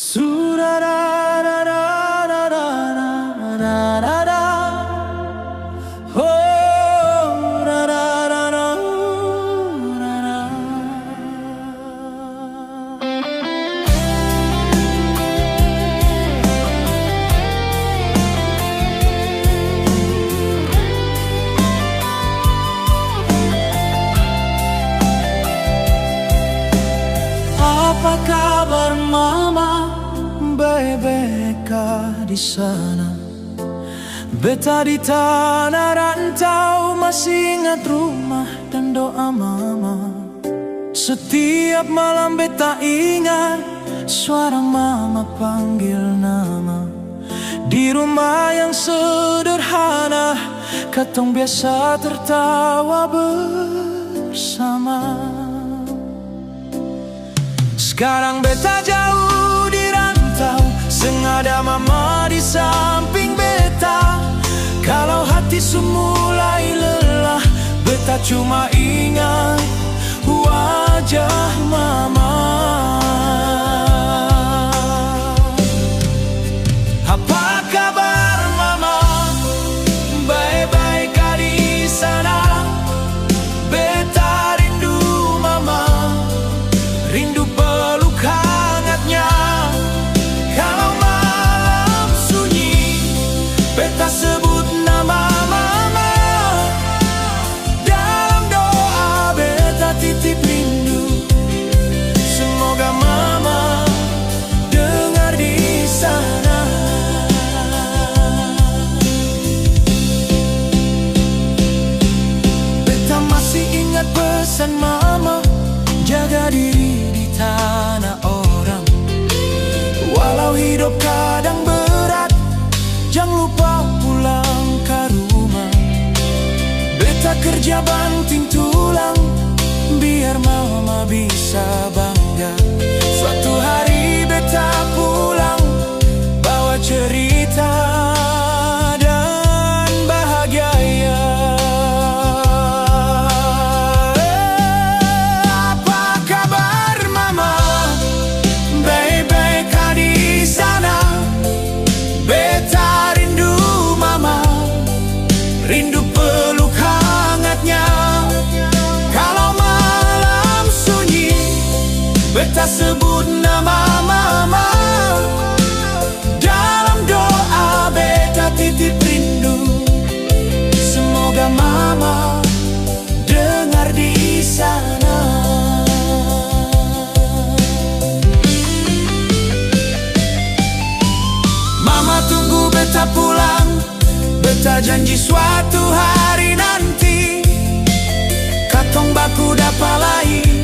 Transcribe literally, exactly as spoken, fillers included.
Su ra ra ra ra ra ra ra ra ra ra. Ho ra ra ra ra ra ra ra. Apa kabar mama? Bae-bae ka di sana? Beta di tana rantau masih ingat rumah dan doa mama. Setiap malam beta ingat suara mama panggil nama. Di rumah yang sederhana, katong biasa tertawa bersama. Skarang beta jauh di rantau, seng ada mama di samping beta. Kalau hati su mulai lelah, beta cuma ingat wajah mama. Apa kabar mama? Bae-bae ka di sana? Beta rindu mama, rindu peluk hangatnya. Kalau malam sunyi, beta sebut nama mama. Dalam doa beta titip rindu, semoga mama dengar di sana. Beta masih ingat pesan mama, jaga diri di tanah orang. Walau hidup kadang berat, jang lupa pulang ka rumah. Beta kerja banting tulang, biar mama bisa bangga. Suatu hari beta pulang, bawa cerita dan bahagia, ya. Apa kabar mama? Bae-bae ka di sana? Beta rindu mama, rindu peluk hangatnya. Kalau malam sunyi, beta sebut nama mama. Dalam doa beta titip rindu, semoga mama dengar di sana. Mama tunggu beta pulang, beta janji suatu hari nanti katong baku dapa lai.